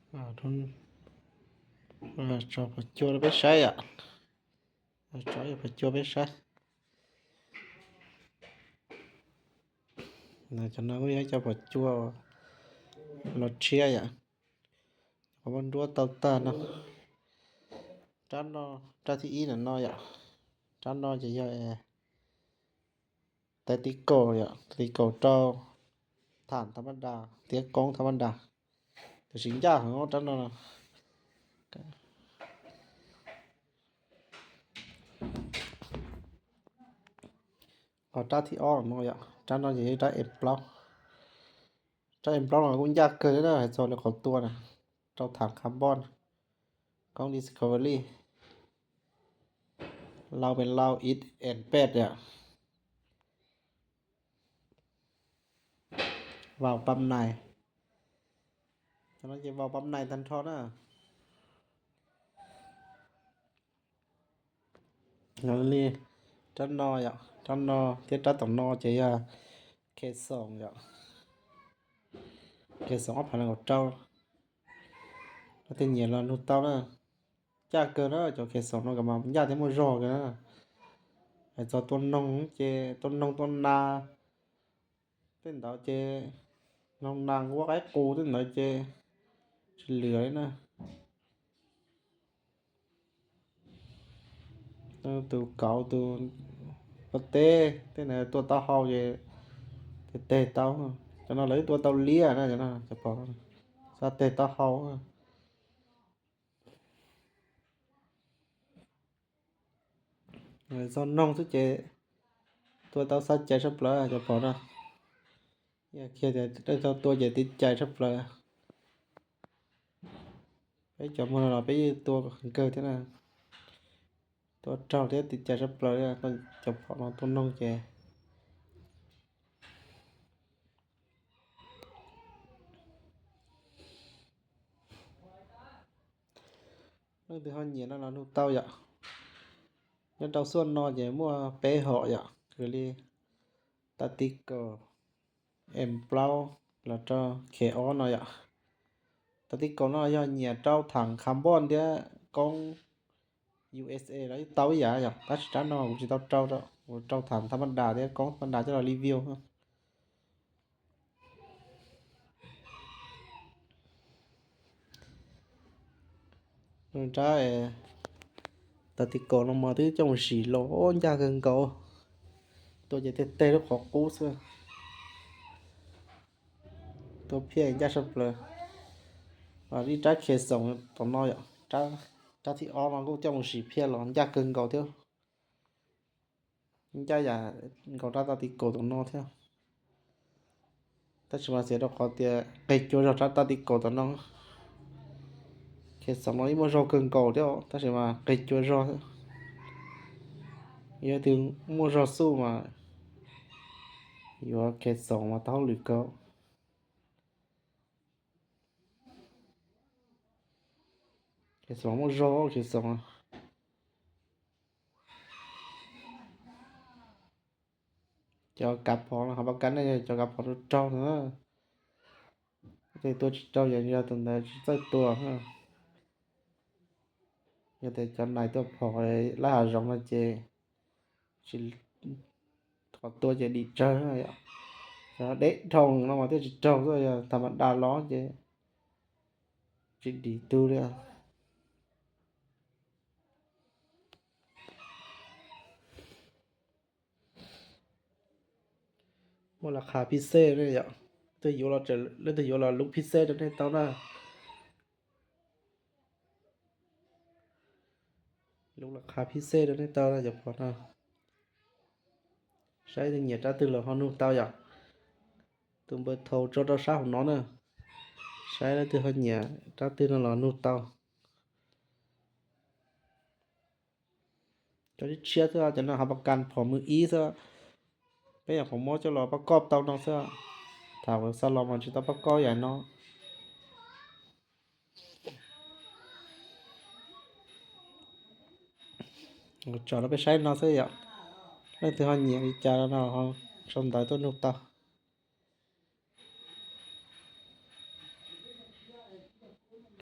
Tso phom cua rau peb saib yom. Tso phom cua peb saib. Cov no kuj yog cov phom cua los tshiab yom. Qhov muaj nruab tau tag no. Rab no, rab thib ib no no yom. Rab no ces yog tactical yom, tactical rau tham tham mab das thiab koob tham mab das. Tab sis ncaj heev rab no. Ho rab thib ob no yom, rab no ces yog rab em plaub. Rab em plaub no kuj ncaj kawg thiab na, hais txog lawv qhov tua na, rau tham carbon, koob discovery, lau pes lau ib en peb yom. Vau pab nais, cov no ces vau pab nais tag nrho na. Li rab no yom, rab no thiab rab tom no ces yog khe xoom yom. Khe xoom ob phav nees nkaum rau. Leej twg nyiam los nug tau na. Ncaj kawg na, cov khe xoom no mas ncaj thiab muaj zog kawg na. Hais txog tua noog ces tua noog tua nas tej ntawd ces, noog nas nquab qaib qus tej ntawd ces tsis lwm li na. Tus kauv tus pob teb tej ntawd tua taub hau ces teg tau. Cov no lawv tua tau liab na, cov pom, xav teg taub hau. Txog noog xwb ces tua tau xab cai tshaj plaws cov pom na. Yog kiag tias tau tua ces tiv cai tshaj plaws. Peb cov muag no los peb yeej tua kawg thiab na. Tua raug thiab tiv cai tshaj plaws, cov pom no tua noog ces leej twg ho nyiam no los nug tau yom. Nyob rau xuaj no ces muaj peb hom yom, kws li tactical em plaub los rau khe ob no yom. Tactical no yog nyiam rau tham carbon thiab koob U S A los tau ib yam yom, tab sis rab no kuv tsis tau rau, kuv rau tham tham mab das thiab koob tham mab das coj los review. Rab tactical no mas twb coj mus sim los ncaj kawg nkaus, tua ces teg teg lub qhov qub xwb. Tua phiaj ncaj tshaj plaws. Ib rab khe xoom tom no yom, rab thib ob no kuj coj mus sim phiaj los ncaj kawg nkaus thiab. Ncaj yam nkaus rab tactical tom no thiab. Tab sis mas xiam rau qhov tias qeg cua zog rab tactical tom no. Khe xoom no ib muaj zog kawg nkaus thiab tab sis mas qeg cua zog. Yog leej twg muaj zog xub mas yuav khe xoom mas tau hauj lwm kawg. Khe xoom muaj zog khe xoom. Cov kav phom no, hav pas kas ne yog cov kav phom raug raug na. Tej tua tsis raug yog tus ntawd tsis txawj tua. Yog tias cov nais tua phom lab hav zoov no ces tsis, qhov tua ces dim tsawg. Cov deb dhau no mas thiaj tsis raug xwb, yog tham mas das los ces tsis dim tug li. Muaj las qha phij xej ne yom, leej twg yuav los, leej twg yuav los lub phij xej rau nej tau na. Lub las qha phij xej rau nej tau na cov pog no. Saib leej twg nyiam rab twg los ho nug tau yom. Tus npawb thau tso rau sab hauv no na. Saib leej twg ho nyiam rab twg no los nug tau. Cov tshiab xwb, cov no hav pas kas phom mws ib xwb. Peb nyuam qhuav muab coj los pab koj tau no xwb. Thaum xa los mas tsis tau pab koj yam no. Tso rau peb saib no xwb yom. Leej twg ho nyiam li cas no sau ntawv tuaj nug tau.